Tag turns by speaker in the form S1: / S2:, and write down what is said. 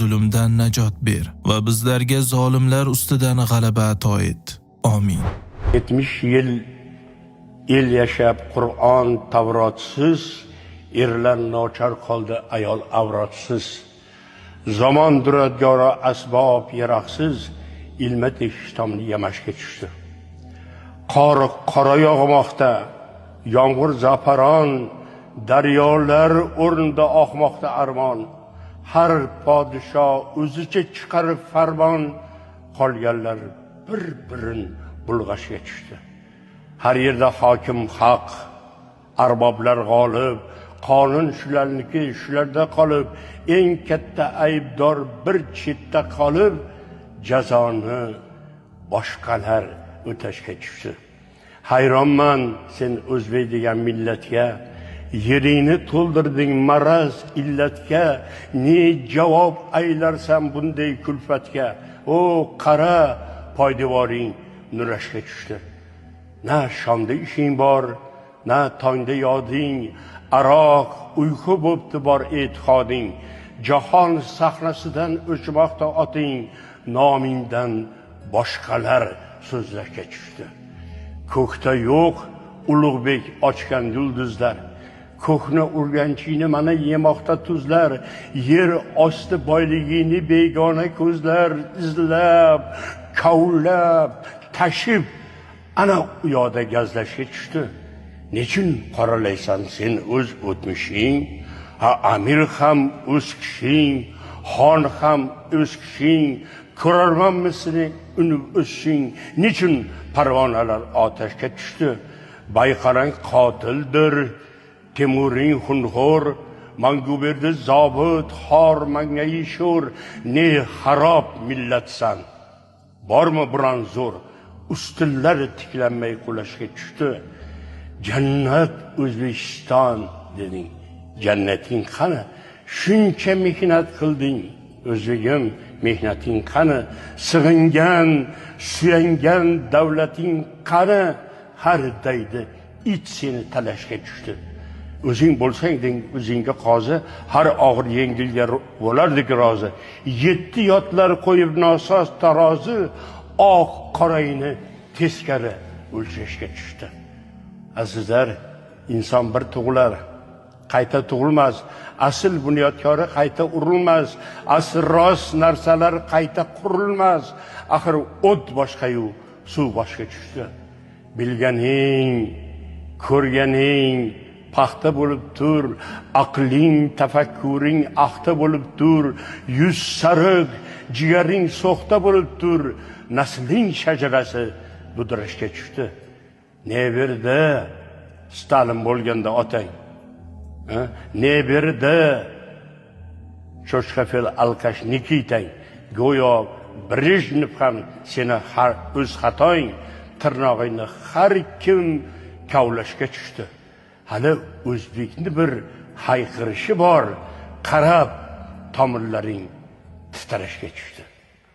S1: Zulmdan najot ber va bizlarga zolimlar ustidan g'alaba ato et. Amin.
S2: 70 yil el yashab Qur'on Tavrotsiz, erlar nochor qoldi ayol avrotsiz. Zamon duradgori asbob yaroqsiz, ilma teshish tomni yamashga tushdi. Qor qora yog'moqda, yomg'ir zafaron, daryolar o'rnida oqmoqda armon. Har podsho o'zicha chiqarib farmon, qolganlar bir-birin bulg'ashga tushdi. Har yerda hokim haq, arboblar g'olib, qonun shularniki, shularda qolib, eng katta aybdor bir chetda qolib, jazoni boshqalar o'tashga tushdi. Hayronman sen o'zbek degan millatga, yeringni to'ldirding maraz illatga, ne javob aylarsan bunday kulfatga? O qara, poydevoring nurashga tushdi. Na shomda ishing bor, na tongda yoding, aroq uyqu bo'pti bor e'tiqoding. Jahon sahnasidan o'chmoqda oting, nomingdan boshqalar so'zlashga tushdi. Ko'kda yo'q Ulug'bek ochgan yulduzlar, ko'kni urganchini mana yemoqda tuzlar, yer osti boyligini begona ko'zlar izlab, kavlab, tashib, ana u yoqda gazlashga tushdi. Nechun qoralaysan sen o'z o'tmishing? Ha, amir ham o'z kishing, xon ham o'z kishing, ko'rarmanmi seni unib o'sishing? Nechun parvonalar otashga tushdi? Bayqarang qotildir, Temuring xunxo'r, Manguberdi zobit, xor mangayi sho'r, ne xarob millatsan. Bormi biron zo'r, ustunlar tiklanmay qulashga tushdi. Jannat O'zbekiston deding. Jannating qani? Shuncha mehnat qilding, o'zbegim, mehnating qani? Sig'ingan, suyangan davlating qani? Har daydi it seni talashga tushdi. O'zing bo'lsang deng o'zingga qozi, har og'ir yengilga bo'lardik rozi. 7 yotlar qo'yib nosoz tarozi, oq qorayini teskari o'lchashga tushdi. Azizlar, inson bir tug'ilar, qayta tug'ilmas, asl bunyodkori qayta urilmas, asl rost narsalar qayta qurilmas. Axir o't boshqa-yu suv boshqa tushdi. Bilganing, ko'rganing paxta bo'lib tur, aqling, tafakkuring axta bo'lib tur, yuz sariq, jigaring so'xta bo'lib tur, nasling shajarasi budrashga tushdi. Ne berdi Stalin bo'lganda otang? Ne berdi cho'chqafel alkash Nikitang? Go'yo Brejnev ham seni har o'z xatoing, tirnog'ingni har kim kavlashga tushdi. Hali o'zbekni bir hayqirishi bor, qarab tomirlaring titrashga tushdi.